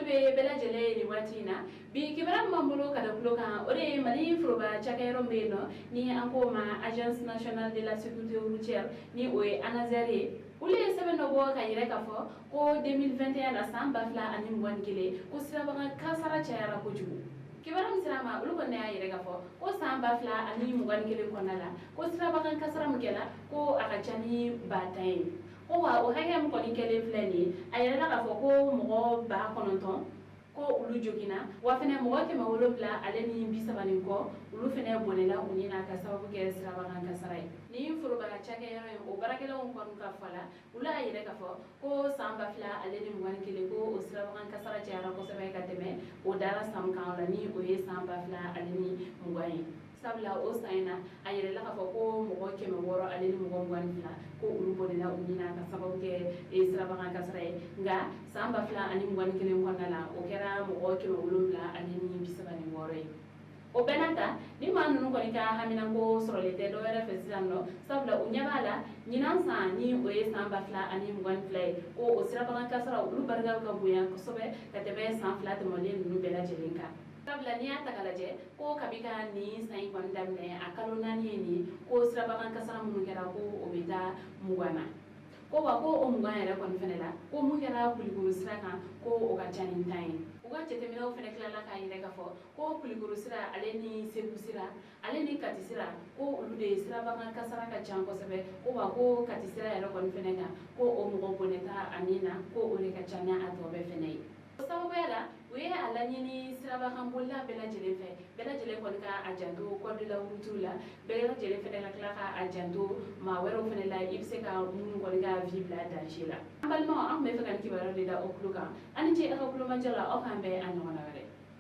Foli bɛ bɛɛ lajɛlen ye nin waati in na. Bi kibaruya min b'an bolo ka da tulo kan, o de ye Mali foroba cakɛyɔrɔ min bɛ yen nɔ, ni an k'o ma Agence nationale de la sécurité routière, ni o ye ANASER ye. Olu ye sɛbɛn dɔ bɔ ka yira k'a fɔ ko 2021 la, san 2021, ko sirabakan kasara cayara kojugu. Kibaruya min sera ma, olu kɔni y'a yira k'a fɔ ko san 2021 kɔnɔna la, ko sirabakan kasara min kɛra, ko a ka ca ni 10 000 ye. Ko wa o hakɛ min kɔni kɛlen filɛ nin ye, a yirala k'a fɔ ko mɔgɔ 9000 ko olu joginna, wa fɛnɛ mɔgɔ 700 ale ni bi saba ni kɔ, olu fɛnɛ bɔnɛla u ni na ka sababu kɛ sirabakan kasara ye. Nin foroba cakɛyɔrɔ in, o baarakɛlaw kɔni ka fɔ la, olu y'a yira k'a fɔ ko san 2021, ko o sirabakan kasara cayara kosɛbɛ ka tɛmɛ o dara san kan la, ni o ye san 2020 ye. Sabula o san in na, a yirala k'a fɔ ko mɔgɔ 622 ko olu bɔnɛla u ni na ka sababu kɛ sirabakan kasara ye. Nka san 2021 kɔnɔna la, o kɛra mɔgɔ 736 ye. O bɛɛ n'a ta, ni maa ninnu kɔni ka haminanko sɔrɔlen tɛ dɔwɛrɛ fɛ sisan nɔ, sabula u ɲɛ b'a la ɲinan san, ni o ye san 2022 ye, ko o sirabakan kasara olu barika ka bonya kosɛbɛ ka tɛmɛ san 2 tɛmɛnen ninnu bɛɛ lajɛlen kan. Sabula n'i y'a ta k'a lajɛ, ko kabi ka nin san in kɔni daminɛ, a kalo 4 ye nin, ko sirabakan kasara minnu kɛra, ko o bɛ taa 20 na. Ko wa ko o 20 yɛrɛ kɔni fɛnɛ la, ko mun kɛra Kulikoro sira kan, ko o ka ca ni 10 ye. U ka jateminɛw fɛnɛ tilala k'a yira k'a fɔ ko Kulikoro sira ale ni Segu sira ale ni Kati sira, ko olu de ye sirabakan kasara ka ca kosɛbɛ. Ko wa ko Kati sira yɛrɛ kɔni fɛnɛ kan, ko o mɔgɔ bɔnɛta a ni na, ko o de ka ca ni a tɔ bɛɛ fɛnɛ ye. O sababuya la, u ye a laɲini sirabakan bolila bɛɛ lajɛlen fɛ, bɛɛ lajɛlen kɔni ka a janto code de la route la, bɛɛ lajɛlen fɛnɛ ka tila ka a janto maa wɛrɛw fɛnɛ la, i bɛ se ka minnu kɔni ka vie bila danger la. An balimaw, an tun bɛ fɛ ka nin kibaruya de da o tulo kan. Aw ni ce aw ka kulomajɔ la. Aw k'an bɛn a ɲɔgɔn.